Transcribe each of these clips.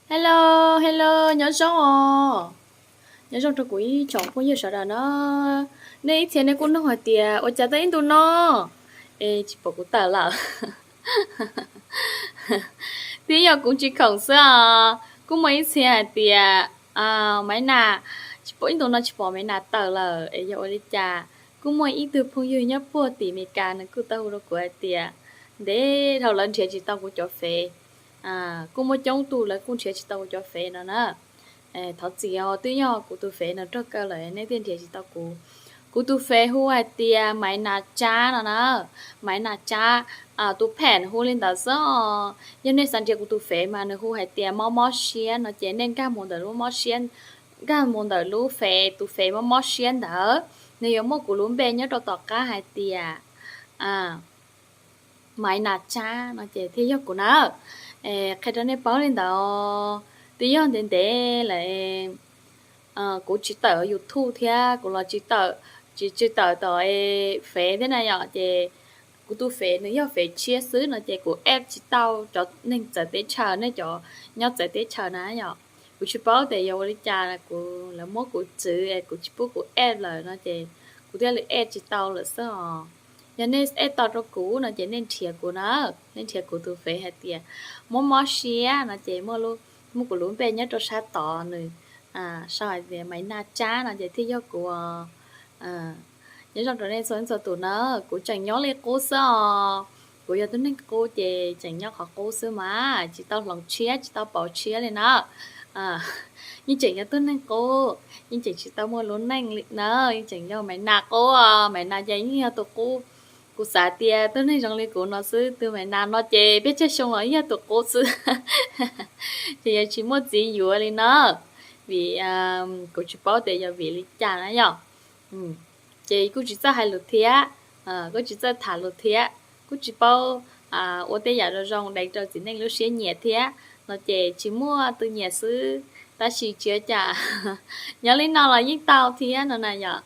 Hello, hello, nyob zoo os. Nyob zoo rau kuv ib tsoom phooj ywg sawv daws na. Nej ib txhia nej kuj nug hais tias ua cas tau ib ntu no es tsis pom kuv tawm lawm. Twb yog kuv tsis khoom xwb os. Kuj muaj ib txhia hais tias Maiv Nas, tsis pom ib ntu no tsis pom Maiv Nas tawm lawm es yog ua li cas. Kuj muaj ib tug phooj ywg nyob puag tim Amelikas nws kuj tau hu rau kuv hais tias ntev dhau lawv nrhiav tsis tau kuv cov fev. Kuj muaj coob tus lawv kuj nrhiav tsis tau kuv cov fev no na. Thov txim os, twb yog kuv tus fev no rog kaw lawm nej thiaj nrhiav tsis tau kuv. Kuv tus fev hu hais tias Maiv Nas Tsab no na. Maiv Nas Tsab, tus phem hu li ntawd xwb os. Yog nej xav nrhiav kuv tus fev mas nws hu hais tias mob mob siab no ces nej nkag mus ntawm lub mob siab, nkag mus ntawm lub fev, tus fev mob mob siab ntawd, nws yuav muaj kuv lub npe nyob rau tom qab hais tias Maiv Nas Tsab no ces thiaj yog kuv na. Qhia rau nej paub li ntawd, twb yog ntev ntev lawm kuv tsis tawm YouTube thiab kuv los tsis tawm, tsis tsis tawm tom fev thiab na yom, ces kuv tus fev nws yog fev tshiab xwb no ces kuv add tsis tau cov neeg txawv teb chaws, nej cov nyob txawv teb chaws na yom. Kuv tsis paub tias yog ua li cas kuv, lawv muab kuv txwv es kuv tsis pub kuv add lawm no ces kuv thiaj li add tsis tau lawm xwb os. Yog nej add tau rau kuv no ces nej nrhiav kuv na, nej nrhiav kuv tus fev hais tias mob mob siab no ces muaj kuv lub npe nyob rau sab tod nws sau hais tias Maiv Nas Tsab no ces thiaj yog kuv. Nyob zoo rau nej txhua txhua tus na, kuv tseem nyob li qub xwb os. Kuv yog tug neeg qub ces tseem nyob qhov qub xwb mas tsis tau hloov tshiab tsis tau pauv tshiab li na. Yeej tseem yog tug neeg qub, yeej tseem tsis tau muaj lub neej li na, yeej tseem yog Maiv Nas qub, Maiv Nas ces yeej yog tus qub. Kuv xav tias tug neeg zoo li kuv no xwb, tus Maiv Nas no ces peb tsawg xyoo los yeej yog tus qub xwb. Ces yog tsis muaj txiv yuav li na, vim kuv tsis paub tias yog vim li cas na yom. Ces kuj tsis txawj hais lus thiab, kuj tsis txawj tham lus thiab, kuj tsis paub ua tej yam zoo zoo deev rau txiv neej lub siab nyiam thiab no ces tsis muaj tus nyiam xwb. Tab sis tsis ua cas, nyob li no los yeej tau thiab no na yom.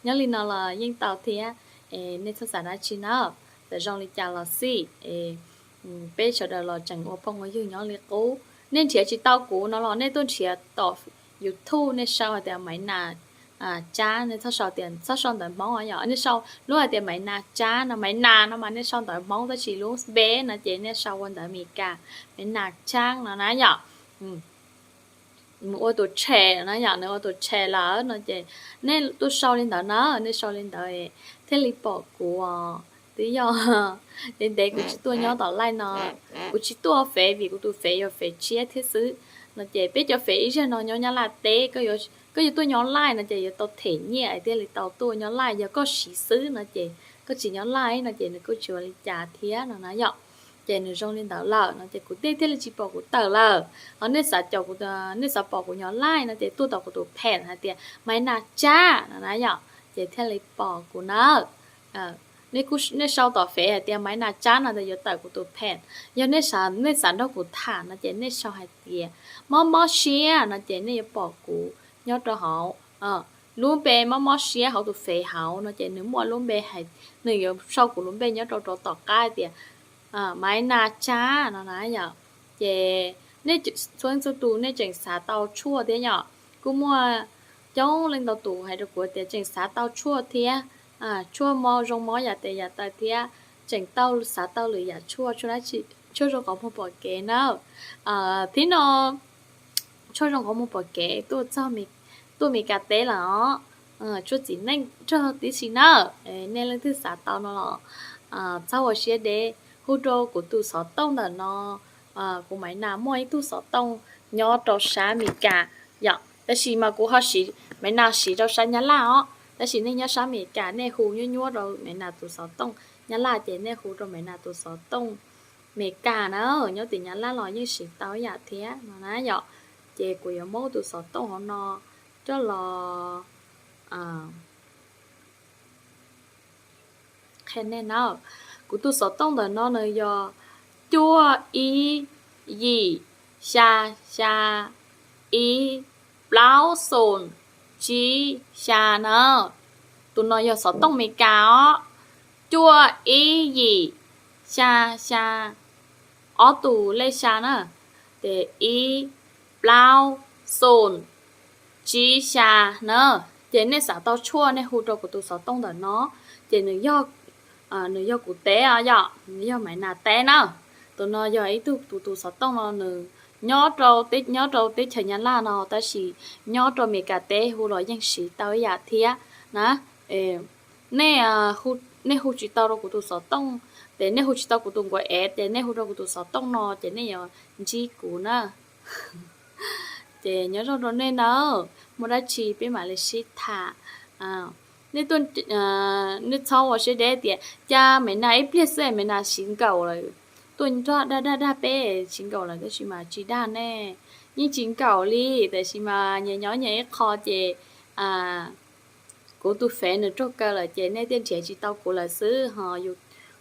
Nyob li no los yeej tau thiab. Nej txhob xav dab tsi na, txawm zoo li cas los xij, peb sawv daws los tseem ua phooj ua ywg nyob li qub. Nej nrhiav tsis tau kuv no los nej tuaj nrhiav tom YouTube, nej sau hais tias Maiv Nas Tsab, nej txhob sau tias, txhob sau ntawv Hmoob yom, nej sau lub hais tias Maiv Nas Tsab no, Maiv Nas no mas nej sau ntawv Hmoob, tab sis lub npe no ces nej sau ua ntawv Amelikas, Maiv Nas Tsab no na yom. Mus ua tus tshem na yom, nws ua tus tshem lawm no ces nej tuaj sau li ntawd na, nej sau li ntawd thiaj li pom kuv os. Twb yog ntev ntev kuv tsis tuaj nyob tom live no, kuv tsis tuaj fev vim kuv tus fev yog fev tshiab thiab xwb no ces peb cov fev ib zaj no nyob Nyab Laj teb, koj yuav tuaj nyob live no ces yuav tau them nyiaj thiaj li tau tuaj nyob live. Yog koj siv xwb no ces koj tsis nyob live no ces nws kuj tsis ua li cas thiab no na yom. Ces nws zoo li ntawd lawm no ces kuv thiaj thiaj li tsis pom kuv tawm lawm. Ho nej xav caum kuv, nej xav pom kuv nyob live no ces tuaj tom kuv tus page hais tias Maiv Nas Tsab no na yom, ces thiaj li pom kuv na. Nej sau tom fev hais tias Maiv Nas Tsab no ces yuav tawm kuv tus page. Yog nej xav, nej xav nrog kuv tham no ces nej sau hais tias mob mob siab no ces nej yuav pom kuv nyob rau hauv lub npe mob mob siab hauv tus fev hauv no ces nws muaj lub npe hais, nws yuav sau kuv lub npe nyob rau rau tom qab tias Maiv Nas Tsab no na yom. Ces nej txhua txhua tus nej tseem xav tau tshuaj thiab yom. Kuj muaj coob leej ntau tus hais rau kuv tias tseem xav tau tshuaj thiab, tshuaj mob zoo mob yam tes yam taw thiab, tseem tau xav tau lwm yam tshuaj, tshuaj zoo qhov muag pom kev na. Thib no tshuaj zoo qhov muag pom kev tuaj txog, tuaj Amelikas teb lawm os. Tshuaj txiv neej nrog tib si na. Nej leej twg xav tau no los txhob ua siab deb, hu rau kuv tus xov tooj ntawm no. Kuv Maiv Nas muaj ib tug xov tooj nyob rau sab Amelikas yom, tab sis mas kuv ho siv, Maiv Nas siv rau sab Nyab Laj os. Tab sis nej nyob sab Amelikas nej hu nyuaj nyuaj rau Maiv Nas tus xov tooj Nyab Laj ces nej hu rau Maiv Nas tus xov tooj Amelikas na, nyob tim Nyab Laj los yeej siv tau ib yam thiab no na yom. Ces kuv yuav muab tus xov tooj hauv no coj los qhia nej na. Kuv tus xov tooj ntawm no nws yog cuaj ib yim xya xya ib plaub xoom tsib xya na. Tus no yog xov tooj Amelikas os. Cuaj ib yim xya xya, ob tus lej xya na, ces ib plaub, xoom, tsib, xya na. Ces nej xav tau tshuaj nej hu rau kuv tus xov tooj ntawm no, ces nws yog, nws yog kuv teb os yom, nws yog Maiv Nas teb na. Tus no yog ib tug tus, tus xov tooj no nws nyob rau teb, nyob rau teb chaws Nyab Laj no tab sis nyob rau Amelikas teb hu los yeej siv tau ib yam thiab na. Nej, nej hu tsis tau rau kuv tus xov tooj, ces nej hu tsis tau kuv tus nkuav ev ces nej hu rau kuv tus xov tooj no ces nej yuav ntsib kuv na. Ces nyob zoo rau nej nawb, muaj dab tsi peb mam li sib tham. Nej tuaj, nej txhob ua siab deb tias cas Maiv Nas ib pliag xwb Maiv Nas siv nkaum lawm, tuaj nrog dag dag dag peb siv nkaum lawm tab sis mas tsis dag nej, yeej tsis nkaum li, tab sis mas nyias nyob nyias ib qho ces kuv tus fev nws raug kaw lawm ces nej thiaj nrhiav tsis tau kuv lawm xwb ho.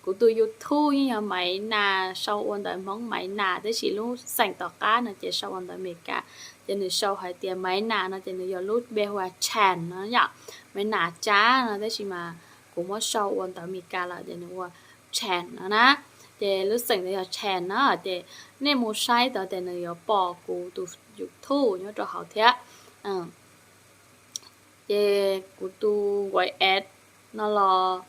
Kuv tus YouTube yeej yog Maiv Nas, sau ua ntawv Hmoob Maiv Nas, tab sis lub xeem tom qab no ces sau ua ntawv Amelikas, ces nws sau hais tias Maiv Nas no ces nws yog lub npe hu ua Chan no yom, Maiv Nas Tsab no, tab sis mas kuv muab sau ua ntawv Amelikas lawm ces nws ua Chan no na. Ces lub xeem ntawd yog Chan na, ces nej mus saib tod ces nws yuav pom kuv tus YouTube nyob rau hauv thiab. Ces kuv tus nkuav ev no los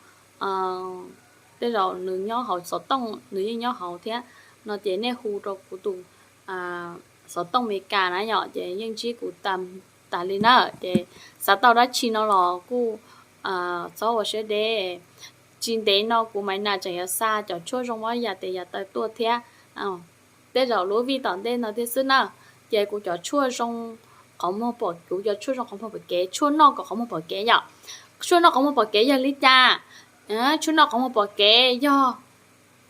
tej zaum nws nyob hauv xov tooj, nws yeej nyob hauv thiab no ces nej hu rau kuv tus xov tooj Amelikas na yom, ces yeej ntsib kuv tas li na. Ces xav tau dab tsi no los kuj txhob ua siab deb. Tsis ntev no kuv Maiv Nas tseem yuav xa cov tshuaj zoo mob yam tes yam taw tuaj thiab. Tej zaum lub vij tom ntej no thiab xwb na. Ces kuv cov tshuaj zoo qhov muag pom, kuv cov tshuaj zoo qhov muag pom kev, tshuaj noj kom qhov muag pom kev yom. Tshuaj noj qhov muag pom kev yog li cas? Tshuaj noj qhov muag pom kev yog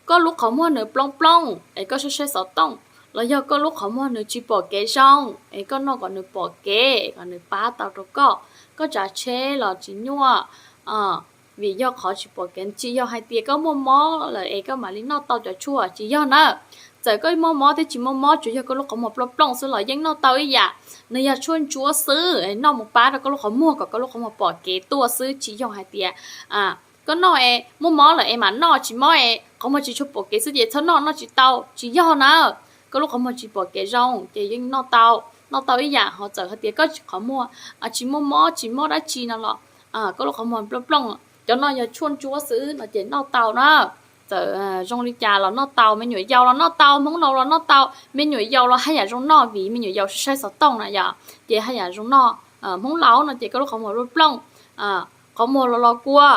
koj lub qhov muag nws plooj plooj es koj saib saib xov tooj, los yog koj lub qhov muag nws tsis pom kev zoo es koj noj kom nws pom kev kom nws pab tau rau koj. Koj tsav tsheb los tsis nyuaj, vim yog qhov tsis pom kev, tsis yog hais tias koj muaj mob lawm es koj mam li noj tau cov tshuaj, tsis yog na. Txawm koj muaj mob thiab tsis muaj mob, tsuas yog koj lub qhov muag plooj plooj xwb los yeej noj tau ib yam. Nws yog tshuaj ntsuab xwb, noj mus pab rau koj lub qhov muag kom koj lub qhov muag pom kev tuaj xwb, tsis yog hais tias koj noj es muaj mob lawm es mam noj, tsis mob es qhov muag tsis tshua pom kev xwb ces txhob noj, noj tsis tau, tsis yog na. Koj lub qhov muag tsis pom kev zoo ces yeej noj tau, noj tau ib yam. Ho txawm hais tias koj qhov muag tsis muaj mob tsis mob dab tsi no los koj lub qhov muag plooj plooj, cov no yog tshuaj ntsuab xwb no ces noj tau na. Txawm zoo li cas los noj tau, me nyuam yaus los noj tau, Hmoob laus los noj tau. Me nyuam yaus los haj yam zoo noj vim me nyuam yaus saib xov tooj na yom, ces haj yam zoo noj. Hmoob laus no ces koj lub qhov muag plooj plooj, qhov muag los los kua,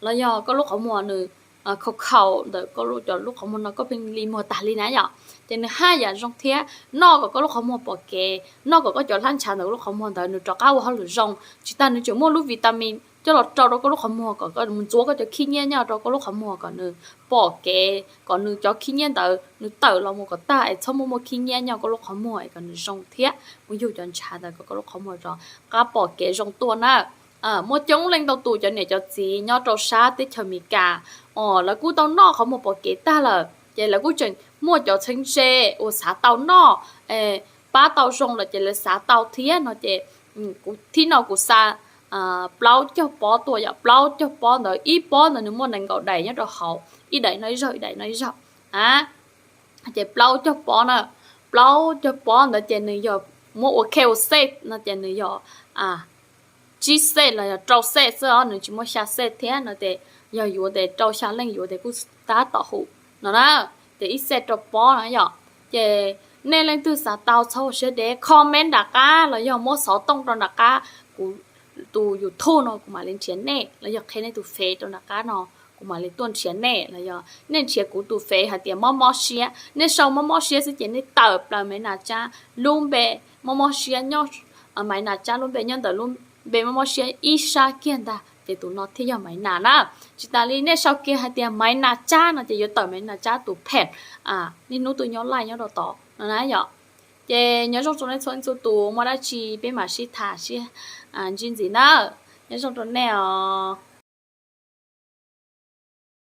los yog koj lub qhov muag nws khaus khaus ntawm koj lub, cov lub qhov muag no koj pheej li muag tag li na yom, ces nws haj yam zoo thiab. Noj kom koj lub qhov muag pom kev, noj kom koj cov hlab ntshav ntawm koj lub qhov muag ntawd nws rov qab ua hauj lwm zoo, tsis tas nws tseem muaj lub vitamin coj los rau rau koj lub qhov muag kom koj mus ntxuav koj cov khib nyiab nyob rau koj lub qhov muag kom nws pom kev, kom nws cov khib nyiab ntawd nws tawm los mus kom tag es txhob muaj muaj khib nyiab nyob koj lub qhov muag es kom nws zoo thiab mus yug cov ntshav ntawd kom koj lub qhov muag rov qab pom kev zoo tuaj na. Muaj coob leej ntau tus cov niam cov txiv nyob rau sab teb chaws Amelikas os, lawv kuj tau noj qhov muag pom kev tag lawm ces lawv kuj tseem muaj cov txheeb ze uas xav tau noj, pab tau zoo lawm ces lawv xav tau thiab no ces kuv thib no kuv xa plaub caug pob tuaj yom, plaub caug pob ntawd ib pob ntawd nws muaj nees nkaum daim nyob rau hauv, ib daim noj ib zaug, ib daim noj ib zaug. Ces plaub caug pob na, plaub caug pob ntawd ces nws yog muab ua khej ua xej no ces nws yog tsib xej los yog rau xej xwb os, nws tsis muaj xya xej thiab no ces yog yuav ces rau xya leej yuav ces kuj tab tom hum no na, ces ib xej rau pob na yom. Ces nej leej twg xav tau txhob ua siab deb, comment nram qab los yog muab xov tooj rau nram qab kuv tus YouTube no kuv mam li nrhiav nej, los yog qhia nej tus fev rau nram qab no kuv mam li tuaj nrhiav nej, los yog nej nrhiav kuv tus fev hais tias mob mob siab, nej sau mob mob siab xwb ces nej tawm plaws Maiv Nas Tsab lub npe, mob mob siab nyob, Maiv Nas Tsab lub npe nyob ntawm lub npe mob mob siab ib sab kiag ntag ces tus no thiaj yog Maiv Nas na. Tsis tas li nej sau kiag hais tias Maiv Nas Tsab no ces yuav tawm Maiv Nas Tsab tus pheem niaj hnub tuaj nyob live nyob rau tod no na yom. Ces nyob zoo rau nej txhua leej txhua tus, muaj dab tsi peb mam sib tham sib ntsib ntxiv na. Nyob zoo rau nej os.